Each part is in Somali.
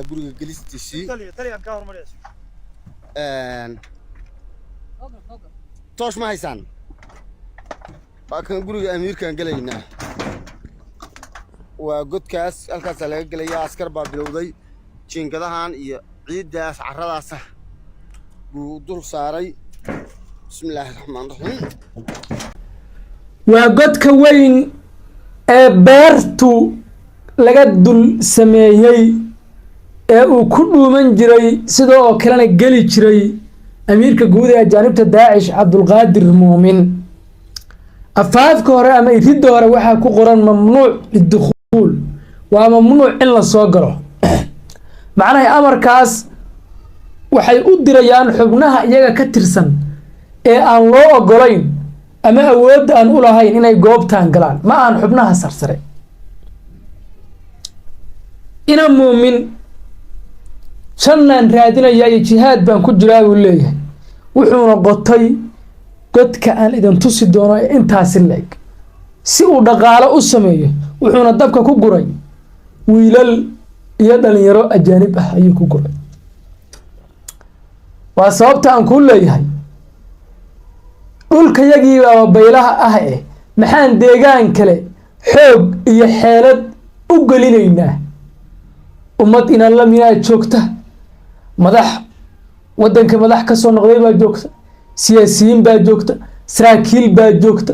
Guriga gelistiisii. Toosh ma haysaan? Waa kan guriga amiirkaan gelaynaa. Waa godkaas, halkaasaa laga gelayaa. Askar baa bilowday, jiingadahan iyo ciiddaas carradaasa buu dul saaray. Bismillaahi raxmaan raxiim. Waa godka weyn ee beertu laga dul sameeyey ee uu ku dhuuman jiray, sidoo oo kalena geli jiray amiirka guud ee ajaanibta Daacish, Cabdulqaadir Muumin. Afaafka hore ama iridda hore waxaa ku qoran "mamnuuc lidukhuul", waa mamnuuc in la soo galo. Macnaha amarkaas waxay u dirayaan xubnaha iyaga ka tirsan ee aan loo ogolayn ama awoodda aan u lahayn inay goobtan galaan, ma aan xubnaha sarsare. Ina Muumin jannaan raadinaya iyo jihaad baan ku jiraa buu leeyahay, wuxuuna qotay godka aan idin tusi doono ee intaasi la-eg si uu dhaqaalo u sameeyo. Wuxuuna dabka ku guray wiilal iyo dhalinyaro ajaanib ah ayuu ku guray. Waa sababta aan kuu leeyahay dhulkayagii baaba baylaha ah eh, maxaan deegaan kale xoog iyo xeelad u gelinaynaa? Ummad inaan la minaa joogta, madax waddanka madax ka soo noqday baa joogta, siyaasiyiin baa joogta, saraakiil baa joogta,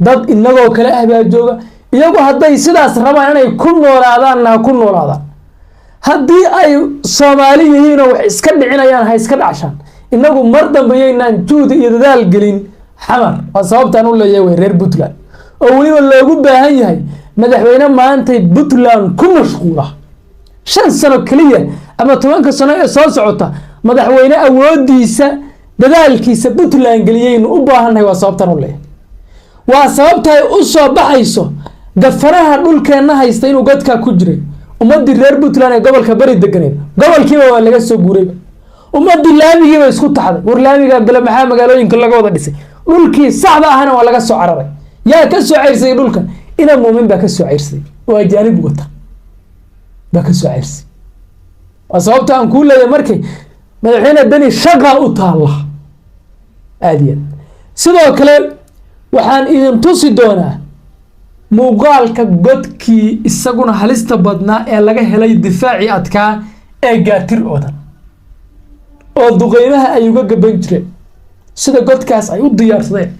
dad inagoo kale ah baa jooga. Iyagu hadday sidaas rabaan inay ku noolaadaanna, ha ku noolaadaan. Haddii ay Soomaali yihiinoo wax iska dhicinayaan, ha iska dhacshaan. Inagu mar dambe yaynaan juhdi iyo dadaal gelin Xamar. Waa sababtaan u leeyahay way reer Puntland oo weliba loogu baahan yahay madaxweyne maantay Puntland ku mashquula 5 sano keliya ama 10-ka sano ee soo socota, madaxweyne awoodiisa, dadaalkiisa Puntland geliyaynu u baahannahay. Waa sababtaan u leeyahay, waa sababta ay u soo baxayso gafanaha dhulkeenna haysta inuu godkaa ku jiray. Ummadii reer Puntland ee gobolka Bari deganeed, gobolkiiba waa laga soo guurayba. Ummadii laamigiiba isku taxday. War laamiga gale maxaa magaalooyinka laga wada dhisay? Dhulkii saxda ahna waa laga soo cararay. Yaa ka soo ceyrsaday dhulka? Ina Muumin baa ka soo ceyrsaday oo ajaanib wata baa ka soo ceyrsaday. Waa sababta aan kuu leeyahay markay madaxweyne Deni shaqa u taalla aada iyo aad. Sidoo kale waxaan idin tusi doonaa muuqaalka godkii isaguna halista badnaa ee laga helay difaacii adkaa ee Gaatir Oodan oo duqeymaha ay uga gaban jireen, sida godkaas ay u diyaarsadeen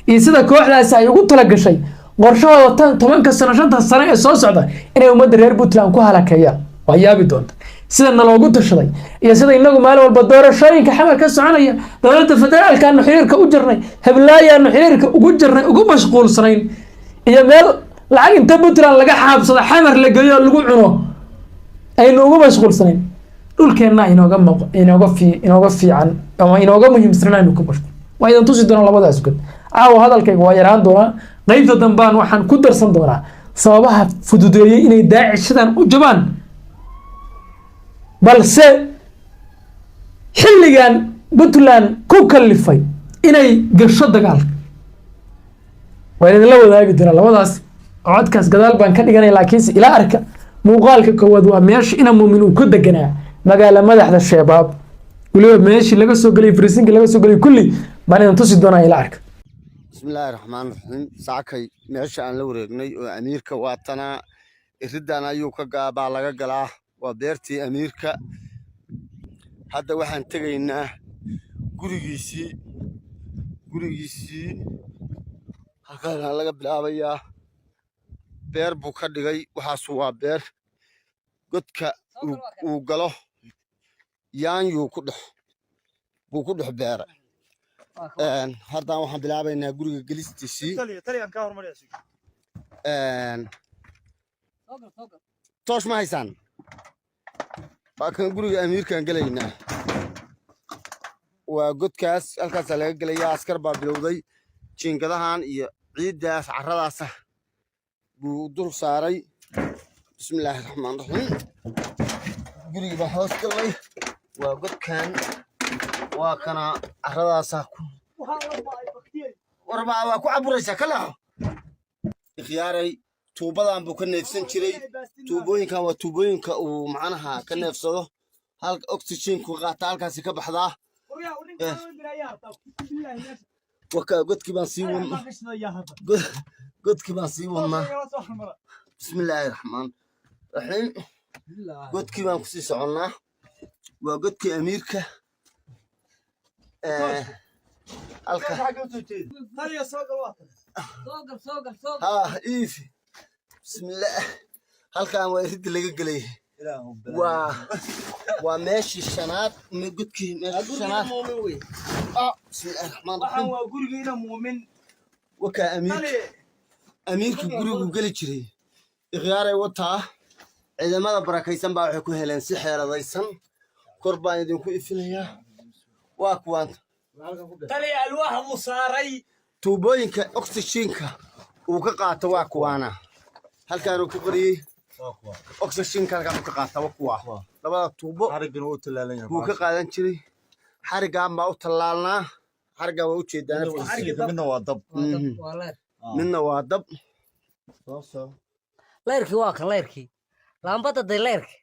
iyo sida kooxdaasi ay ugu talagashay qorshahooda tan 10-ka sano, 5-ta sano ee soo socda inay ummadda reer Puntland ku halakeeyaan. Waa yaabi doonta sida naloogu tashaday iyo sida inagu maalin walba doorashooyinka Xamar ka soconaya, dowladda federaalkaanu xiriirka u jirnay, heblaayaanu xiriirka ugu jirnay, ugu mashquulsanayn, iyo meel lacag inta Puntland laga xaabsado Xamar la geeyo lagu cuno aynu ugu mashquulsanayn. Dhulkeenna inooga maq inooga fi inooga fiican ama inooga muhiimsan aynu ku mashquul. Waa idin tusi doonaa labadaas god. Caawa hadalkayga waa yaraan doonaa. Qeybta dambaan waxaan ku darsan doonaa sababaha fududeeyey inay Daacishadan u jabaan, balse xilligan Puntland ku kalifay inay gasho dagaalka. Waan idinla wadaagi doonaa labadaas. Codkaas gadaal baan ka dhiganaya, laakiinse ilaa arka muuqaalka koowaad. Waa meesha ina Muumin uu ku deganaa, magaala madaxda Shabaab, weliba meeshii laga soo gelay, fariisinkii laga soo gelay, kulli baan idin tusi doonaa. Ila arka. Bismillaahi raxmaan raxiim. Saakay meesha aan la wareegnay oo amiirka waatanaa, iriddan ayuu ka gaabaa laga galaa. Waa beertii amiirka. Hadda waxaan tegaynaa gurigiisii. Gurigiisii halkaanaa laga bilaabayaa. Beer buu ka dhigay. Waxaasu waa beer. Godka uu galo yaanyuu ku dhex buu ku dhex beeray. Haddaan waxaan bilaabaynaa guriga gelistiisii. Toosh ma haysaan? Waa kan guriga amiirkaan gelaynaa. Waa godkaas, halkaasaa laga gelayaa. Askar baa bilowday, jiingadahan iyo ciiddaas carradaasa buu dul saaray. Bismillaahi raxmaan raxiim. Gurigii baan hoos galnay. Waa godkan, waa kana. Carradaasaa ku warbaa, waa ku caburaysaa. Ka leexo ikhyaaray. Tuubadan buu ka neefsan jiray. Tuubooyinkan waa tuubooyinka uu macnaha ka neefsado, halka oxygen-ku qaata halkaasi ka baxdaa. Waka godkii baan sii wadnaa, godkii baan sii wadnaa. Bismillaahi raxmaan raxiim. Godkii baan kusii soconnaa, waa godkii amiirka. Halka ha iifi. Bismillaah. Halkan waa iriddi laga gelay, waa meeshii shanaad, godkii meeshii shanaad. Bismillaahi raxmaan raxiim. Waa gurigiina Muumin. Wakaa amiirka, amiirka gurigu geli jiray. Ikhyaaray wataa, ciidamada barakaysan baa waxay ku heleen si xeeladaysan. Kor baan idinku ifinayaa, waa kuwaan. Taliya, alwaax buu saaray. Tuubooyinka oxygen-ka uu ka qaato waa kuwaana, halkaanuu ku qariyey oxygen-ka, halkaan uu ka qaata waa kuwa labada tuubo. Xarigana wuu tallaalan yahay. Buu ka qaadan jiray, xarigaan baa u tallaalnaa, xariggaan waa ujeedaa naftiisa. Midna waa dab. Midna waa dab. Layrkii waa kan, layrkii laambada day, layrka.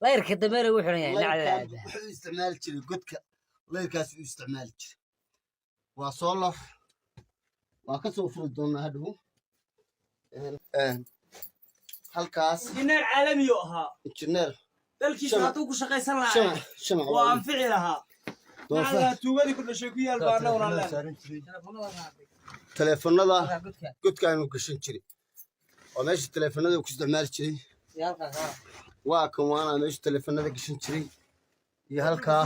Layrka dameer ugu xiran yahay. Layrkaan nacda. Wuxuu isticmaali jiray godka, layrkaas uu isticmaali jiray waa solar, waa ka soo furi doonaa hadhow. Halkaas. Injineer caalami uu ahaa. Injineer. Dalkiisa Shamac. hadduu ku shaqaysan lahaa shamac shamac waa anfici lahaa. Doofaar. Nacdaa tuugadii ku dhashay ku yaal baa dhowraan leenahay. Taleefanada godkaanuu gashan jiray, waa meesha taleefanada uu ku isticmaali jiray. Waa kan, waana meesha taleefanada gashan jiray iyo halkaa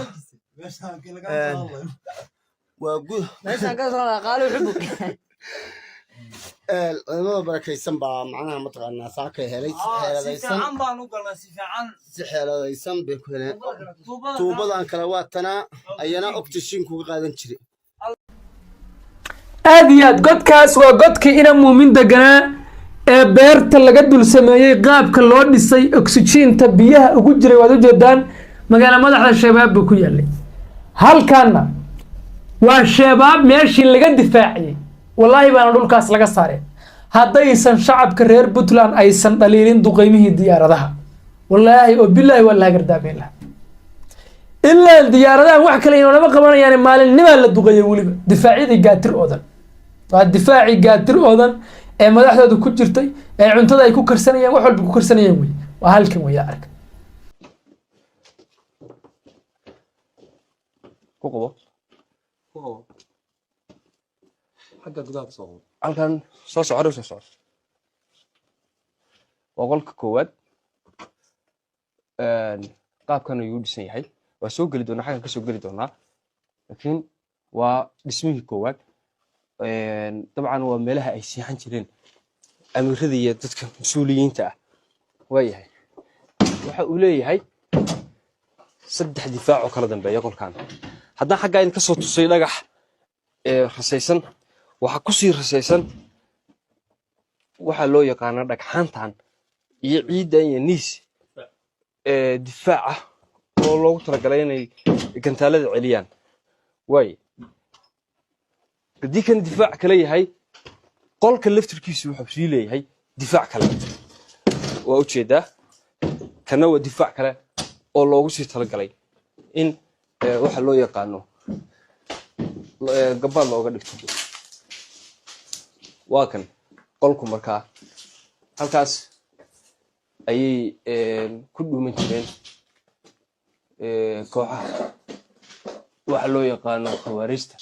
waa Meeshaan ka soo qaalo xubug. Ciidamada barakaysan baa macnaha mataqaanaa saakay helay si Si xeeladaysan. fiican baan u galnaa, si fiican. Si xeeladaysan bay ku heleen. Tuubada. Tuubadan kale waa tanaa, ayana oxygen kuga qaadan jiray. Aad iyo aad, godkaas waa godkii ina Muumin deganaa ee beerta laga dul sameeyey, qaabka loo dhisay, oksijiinta biyaha ugu jiray waad ujeedaan. Magaala madaxda Shabaab buu ku yaalay. Halkaana waa Shabaab meeshii laga difaaciyey. Wallaahi baana dhulkaas laga saareen haddaysan shacabka reer Puntland aysan dhaliilin duqeymihii diyaaradaha. Wallaahi oo bilaahi waa la hagardaameen laha, ilaa diyaaradahan wax kale inoolama qabanayaan. Maalinnimaa la duqeeyey weliba difaacyadii Gaatir oodan, waa difaacii Gaatir oodan ee madaxdooda ku jirtay, ee cuntada ay ku karsanayaan, wax walba ku karsanayaan wey. Waa halkan wey, arka. Ku qabo. Ku qabo xagga gudaha kusoo qabo. Halkan soo soco, soo soco. Waa qolka koowaad. Qaabkan ayuu u dhisan yahay, waa soo geli doonaa, xaggan kasoo geli doonaa, laakiin waa dhismihii koowaad. Dabcan waa meelaha ay seexan jireen amiirada iyo dadka mas-uuliyiinta ah. Waayahay, waxa uu leeyahay saddex difaac oo kala dambeeya qolkan. Haddaan xaggaa idinka soo tusay dhagax ee rasaysan, waxaa kusii rasaysan waxaa loo yaqaanaa dhagxaantan iyo ciiddan iyo niis ee difaac ah oo loogu talagalay inay gantaalada celiyaan. Waaye, haddii kan difaac kale yahay, qolka laftirkiisu wuxuu sii leeyahay difaac kale. Waa ujeedaa, kana waa difaac kale oo loogu sii talagalay in waxa loo yaqaano gabaad looga dhigto. Waa kan qolku. Markaa halkaas ayay ku dhuuman jireen kooxaha waxa loo yaqaano khawaariijta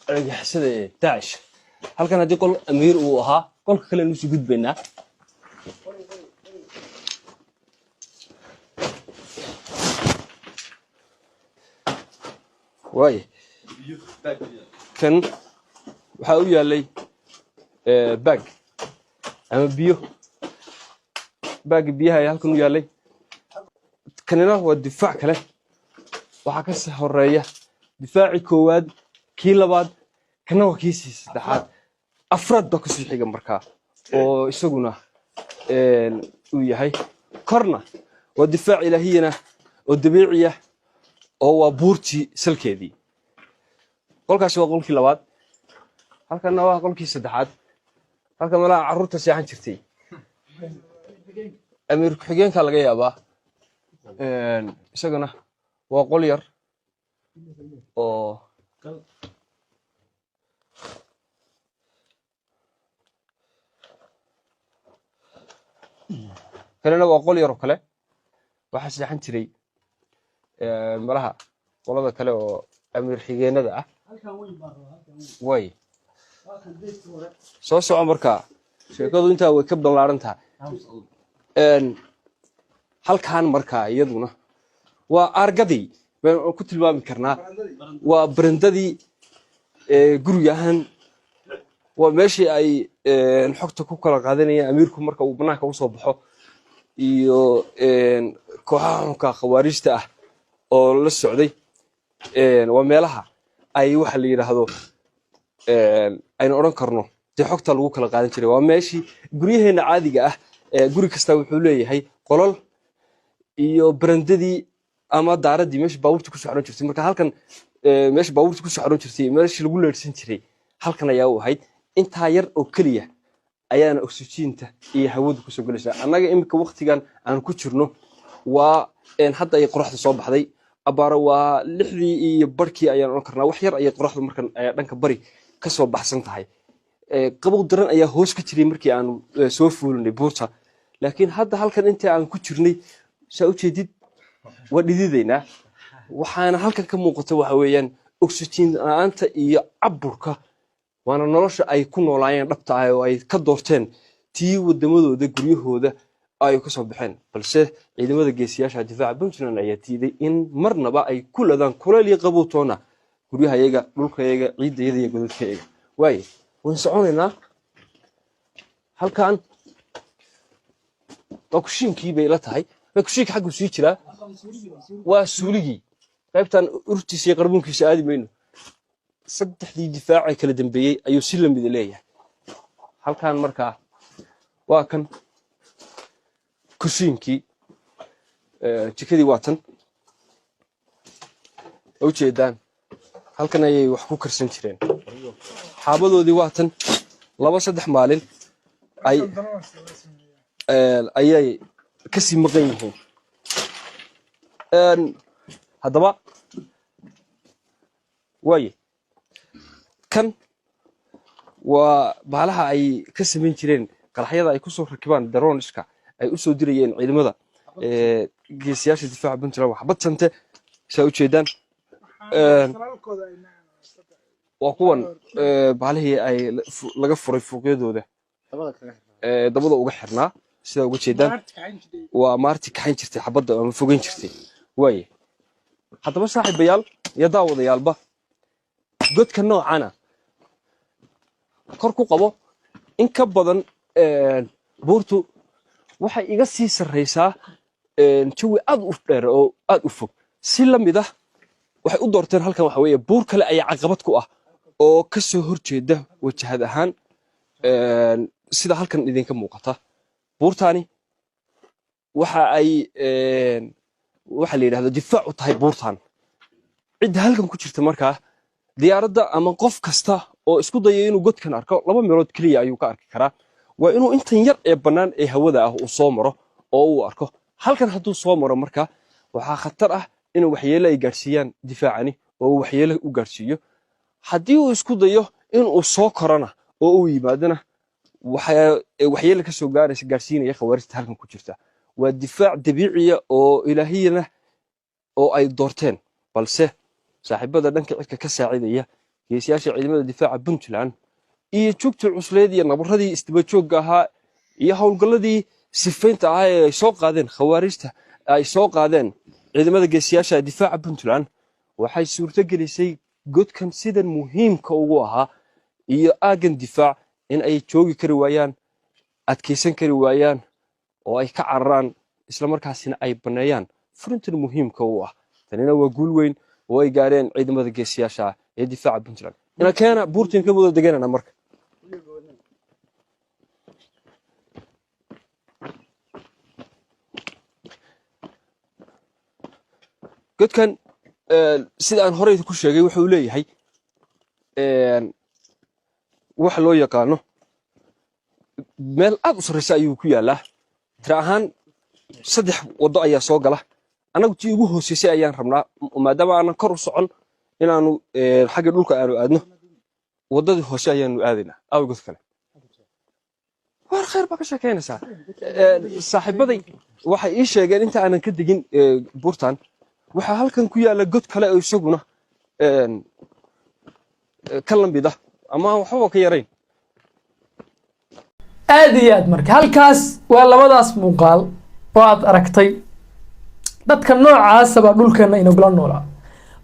argagixisada ee Daacish. Halkan haddii qol amiir uu ahaa, qolka kale aynu usii gudbaynaa. Waaye, kan waxaa u yaalay baag ama biyo, baagga biyaha ayaa halkan u yaalay. Kanina waa difaac kale. Waxaa ka sii horeeya difaacii koowaad, kii labaad, kana waa kii sii saddexaad, afraad baa kusii xiga markaa oo isaguna uu yahay. Korna waa difaac ilaahiyana oo dabiiciya oo waa buurtii salkeedii. Qolkaasi waa qolkii labaad, halkanna waa qolkii saddexaad. Halkan malaha carruurta seexan jirtay, amiir ku-xigeenka laga yaabaa. Isagana waa qol yar oo kalena, waa qol yar oo kale. Waxaa seexan jiray malaha qolada kale oo amiir xigeenada ah. Way soo soco. Markaa sheekadu intaa way ka ballaaran tahay. Halkan markaa iyaduna waa aargadii baynu ku tilmaami karnaa, waa barandadii guriga ahaan, waa meeshii ay xogta ku kala qaadanayeen amiirku marka uu banaanka usoo baxo iyo kooxaha xunka khawaarijta ah oo la socday. Waa meelaha ay waxa la yidhaahdo aynu odhan karno dee xogta lagu kala qaadan jiray. Waa meeshii guryaheena caadiga ah guri kasta wuxuu leeyahay qolol iyo barandadii ama daaradii meeshii baabuurta ku socon jirtay. Marka halkan meesha baabuurta ku socon jirtay, meeshii lagu leedhsan jiray halkan ayaa u ahayd. Intaa yar oo keliya ayaana oksijiinta iyo hawadu kusoo gelaysaa. Annaga iminka waktigan aan ku jirno waa hadda ay qoraxda soo baxday, abaaro waa 6dii iyo barhkii ayaan odhan karnaa. Wax yar ayay qoraxdu markan dhanka bari kasoo baxsan tahay. Qabow daran ayaa hoos ka jiray markii aanu soo fuulinay buurta, laakiin hadda halkan inta aan ku jirnay, saa ujeedid, waa dhididaynaa. Waxaana halkan ka muuqata waxa weeyaan oksijiin la-aanta iyo caburka, waana nolosha ay ku noolaayeen dhabta ah oo ay ka doorteen tii wadamadooda, guryahooda ay ka soo baxeen. Balse ciidamada geesiyaasha difaaca Puntland ayaa diiday in marnaba ay ku ladaan kuleyl iyo qabow toona guryahayaga, dhulkayaga, ciidayada iyo godadkayaga. Waaye, waan soconaynaa. Halkan waa kushiinkii bay la tahay. Waa kushiinka, xaggu sii jiraa. Waa suuligii. Qaybtan urtiisa iyo qarbuunkiisa aadi mayno. Saddexdii difaacee kala dambeeyey ayuu si lamida leeyahay halkan. Markaa waa kan kushiinkii, jikadii waa tan ujeedaan. Halkan ayay wax ku karsan jireen. Xaabadoodii waa tan. 2 3 maalin ay ayay kasii maqan yihiin. Haddaba waaye, kan waa baalaha ay ka samayn jireen qaraxyada ay kusoo rakibaan drones-ka ay usoo dirayeen ciidamada geesiyaasha difaaca Puntland. Waa xabad sante, saa ujeedaan. Waa kuwan baalihii ay laga furay fuuqyadooda dabada uga xirnaa, sidaa uga jeedaan. Waa maarti kaxayn jirtay xabadda ama fogeyn jirtay. Waaye, haddaba saaxiibayaal iyo daawadayaalba, godka noocana kor ku qabo in ka badan buurtu waxay iga sii sarraysaa jawi aad u dheer oo aad u fog. Si la mid ah waxay u doorteen halkan waxa weeye buur kale ayaa caqabad ku ah oo ka soo horjeeda wajahad ahaan, sida halkan idinka muuqata. Buurtaani waxa ay waxa la yidhahdo difaac u tahay buurtan cidda halkan ku jirta. Markaa diyaaradda ama qof kasta oo isku daya inuu godkan arko, laba meelood keliya ayuu ka arki karaa. Waa inuu intan yar ee bannaan ee hawada ah uu soo maro oo uu arko. Halkan hadduu soo maro marka waxaa khatar ah inuu waxyeelo ay gaadhsiiyaan difaacani oo uu waxyeelo u gaadhsiiyo. Haddii uu isku dayo inuu soo korona oo uu yimaadona, waxaa waxyeelo ka soo gaaraysa gaadhsiinaya khawaarijta halkan ku jirta. Waa difaac dabiiciya oo ilaahiyana oo ay doorteen, balse saaxiibada dhanka cirka ka saacidaya geesiyaasha ciidamada difaaca Puntland iyo joogtii cusleed iyo nabaradii isdaba joogga ahaa iyo howlgalladii sifaynta ahaa ee ay soo qaadeen khawaarijta, ay soo qaadeen ciidamada geesiyaasha difaaca Puntland, waxay suurto gelisay godkan sidan muhiimka ugu ahaa iyo aaggan difaac in ay joogi kari waayaan, adkaysan kari waayaan oo ay ka cararaan, islamarkaasina ay banneeyaan furintan muhiimka u ah. Tanina waa guul weyn oo ay gaareen ciidamada geesiyaasha ee difaaca Puntland. Ina keena buurtiin ka wada deganana marka. Godkan, sida aan horey ku sheegay, wuxuu leeyahay waxa loo yaqaano Meel aad u sarreysa ayuu ku yaallaa. Tira ahaan saddex waddo ayaa soo gala. Annagu tii ugu hooseysay ayaan rabnaa, maadaama aanan kor u socon inaanu xagga dhulka aanu aadno, waddadii hoose ayaanu aadaynaa. Aaway god kale? War khayr baa ka sheekeynaysaa. Saaxiibaday waxay ii sheegeen inta aanan ka degin buurtan, waxaa halkan ku yaalla god kale oo isaguna ka lamid ah ama aan waxbaba ka yarayn. Aad iyo aad. Marka halkaas waa labadaas muuqaal oo aad aragtay. Dadka noocaasa baa dhulkeenna inagula noolaa.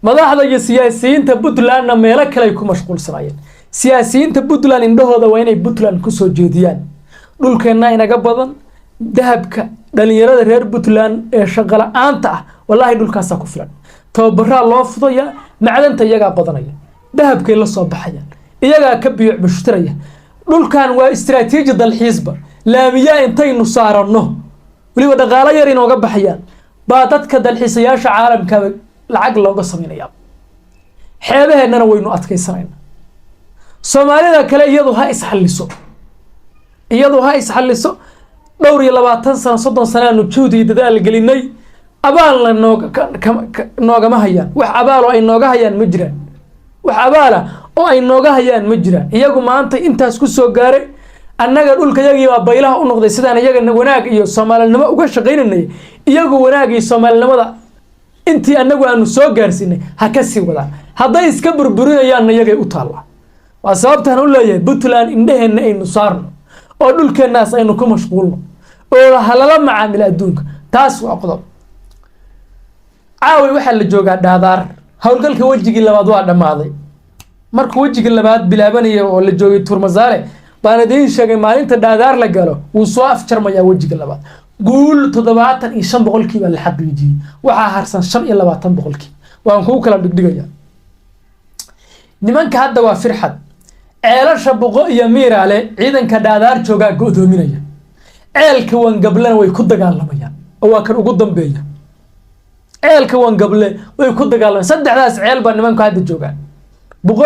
Madaxda iyo siyaasiyiinta Puntlandna meelo kale ay ku mashquulsanaayeen. Siyaasiyiinta Puntland indhahooda waa inay Puntland kusoo jeediyaan. Dhulkeenna inaga badan dahabka. Dhalinyarada reer Puntland ee shaqo la-aanta ah, wallaahi dhulkaasaa ku filan. Tababaraa loo fudaya, macdanta iyagaa qodanaya, dahabkay la soo baxayaan, iyagaa ka biyo bushtiraya. Dhulkan waa istiraatiiji dalxiisba. Laamiyaa intaynu saaranno, weliba dhaqaalo yar inooga baxayaan, baa dadka dalxiisayaasha caalamka lacag looga samaynaya. Xeebaheennana waynu adkaysanayna. Soomaalida kale iyadu ha isxalliso, iyadu ha isxalliso. Dhowr iyo labaatan sano, 30 sanaanu juhdi iyo dadaal gelinay, abaalna nooga noogama hayaan. Wax abaal oo ay nooga hayaan ma jiraan. Wax abaala oo ay nooga hayaan ma jiraan. Iyagu maanta intaas ku soo gaaray, annaga dhulka yagii baa baylaha u noqday. Sidaan iyaga wanaag iyo soomaalinimo uga shaqaynanay, iyagu wanaag iyo soomaalinimada intii annagu aanu soo gaarsiinay ha ka sii wadaan. Hadday iska burburinayaanna iyagay u taallaa. Waa sababtaan u leeyahay Puntland indheheenna aynu saarno oo dhulkeennaas aynu ku mashquulno oo halala macaamilo adduunka. Taas waa qodob. Caaway waxaa la joogaa Dhaadaar. Howlgalka wejigii labaad waa dhammaaday. Markuu wejigii labaad bilaabanaya oo la joogay Turmasaale baan idiin sheegay, maalinta Dhaadaar la galo wuu soo afjarmayaa wejiga labaad. Guul 75% la xaqiijiyey, waxaa harsan 25%. Waan kuu kala dhigdhigaya. Nimanka hadda waa firxad. Ceelasha Buqo iyo Miiraale ciidanka Dhaadaar joogaa go'doominaya. Ceelka Wangablena way ku dagaalamayaan oo waa kan ugu dambeeya. Ceelka Wangable way ku dagaalamayaan. Saddexdaas ceel baa nimanku hadda joogaan, Buqo.